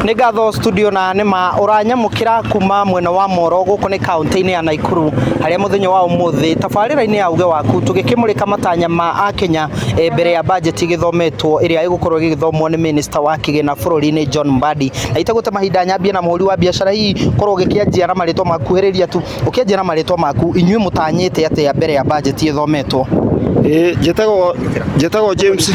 Nĩ ngatho studio na nĩma ũranyamũkĩra kuma mwena wa Moro gũkũ nĩ kaunti-inĩ ya Naikuru harĩa mũthenya wa ũmũthĩ tabarĩra-inĩ ya uge waku tũgĩkĩmũrĩka matanya ma akenya mbere ya bajeti ĩgĩthometwo ĩrĩa ĩgũkorwo ĩgĩthomwo nĩ minister wa kĩgĩna bũrũri-inĩ John Mbadi. Na itegũte mahinda nyambie na mũhũri wa biacara hihi korwo ũgĩkĩanjia na marĩtwa maku hĩrĩria tu ũkĩanjia na marĩtwa maku inyuĩ mũtanyĩte atĩa mbere ya bajeti ĩthometwo? Ĩĩ njĩtagwo James,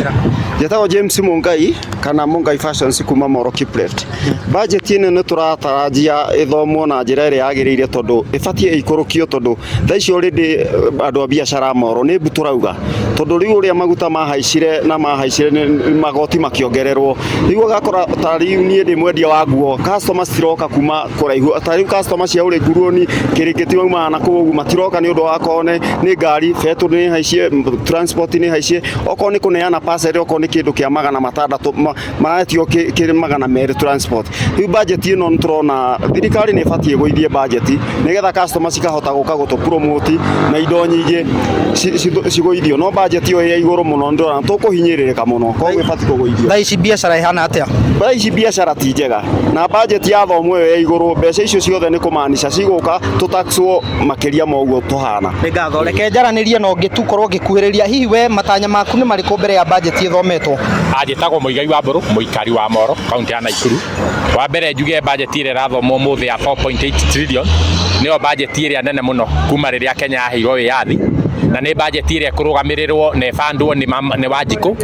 njĩtagwo James Mungai kana Mungai Fashions kuma Moro Kipleft. Budget ĩno nĩ tũratarajia ĩthomwo na njĩra ĩrĩa yagĩrĩire tondũ ĩbatiĩ ĩikũrũkio tondũ thaa ici already andũ a biacara a Moro nĩ mbu tũrauga tondũ rĩu ũrĩa maguta mahaicire na mahaicire magoti makĩongererwo rĩu ũgakora ta rĩu niĩ ndĩ mwendia wa nguo customer citiroka kuma kũraihu ta rĩu customer cia Ũrĩnguruoni Kĩrĩngĩti maumaga na kũu ũguo matiroka nĩ ũndũ wa akorwo nĩ ngari betũrũ nĩ haicie transport nĩ haicie okorwo nĩ kũneana parcel okorwo nĩ kĩndũ kĩa 600 maretio kĩrĩ 200 transport. Rĩu budget ĩno nĩ tũrona thirikari nĩ ĩbatiĩ ĩgũithie budget nĩgetha customer cikahota gũka gũtũ promote na indo nyingĩ cigũithio no budget ĩyo ĩ igũrũ mũno nĩ ndĩrona tũkũhinyĩrĩrĩka mũno koguo ĩbatiĩ kũgũithio. Thaa ici biacara ĩhana atĩa? Thaa ici biacara ti njega na budget yathomwo ĩyo ya igũrũ mbeca icio ciothe nĩ kũmaanisha cigũka tũtaxwo makĩria ma ũguo tũhana. Nĩ ngatho. Reke njaranĩrie na ũngĩ tu korwo ngĩkuhĩrĩria. Hihi we matanya maku nĩ marĩkũ mbere ya budget ĩthometwo? Njĩtagwo Mũigai wa Mbũrũ, mũikari wa Moro, kaunti ya Naikuru. Wa mbere njuge budget ĩrĩa ĩrathomwo ũmũthĩ ya 4.8 trillion nĩyo budget ĩrĩa nene mũno kuma rĩrĩa Kenya yaheirwo wĩyathi, na nĩ budget ĩrĩa ĩkũrũgamĩrĩrwo na ĩbandwo nĩ Wanjikũ,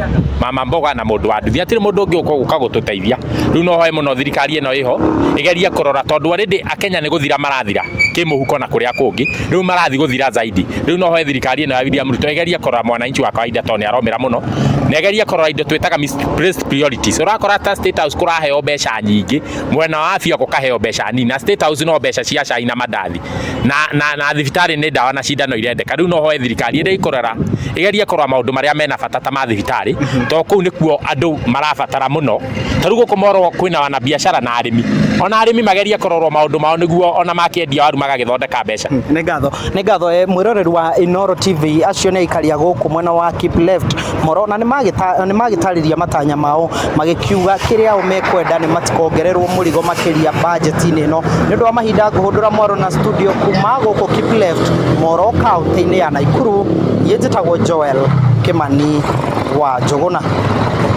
mama mboga na mũndũ wa nduthi. Hatirĩ mũndũ ũngĩ ũgũka gũtũteithia. Rĩu no hoe mũno thirikari ĩno ĩho ĩgerie kũrora tondũ already Akenya nĩ gũthira marathira kĩmũhuko na kũrĩa kũngĩ, rĩu marathiĩ gũthira zaidi. Rĩu no hoe thirikari ĩno ya William Ruto ĩgerie kũrora mwananchi wa kawaida tondũ nĩ aromĩra mũno, na ĩgerie kũrora indo twĩtaga misplaced priorities. Ũrakora ta State House kũraheo mbeca nyingĩ, mwena wa afya gũkaheo mbeca nini, na State House no mbeca cia cai na mandathi, na thibitarĩ nĩ ndawa na cindano irendeka. Rĩu no hoe thirikari ĩrĩa ĩkũrora ĩgerie kũrora maũndũ marĩa mena bata ta ma thibitarĩ, tondũ kũu nĩkuo andũ marabatara mũno. Ta rĩu gũkũ Moro kwĩna wanabiacara na arĩmi, ona arĩmi magerie kũrorwo maũndũ mao nĩguo ona makĩendia waru magagĩthondeka mbeca. Nĩ ngatho, nĩ ngatho mwĩroreri wa Inooro TV, acio nĩ aikari a gũkũ mwena wa Keep Left Moro, na nĩ magĩtarĩria matanya mao magĩkiuga kĩrĩa o mekwenda nĩ matikongererwo mũrigo makĩria bajeti-inĩ ĩno. Nĩ ũndũ wa mahinda ngũhũndũra mwaro na studio kuma gũkũ Keep Left Moro kaunti-inĩ ya Naikuru, niĩ njĩtagwo Joel Kĩmani wa Njũgũna.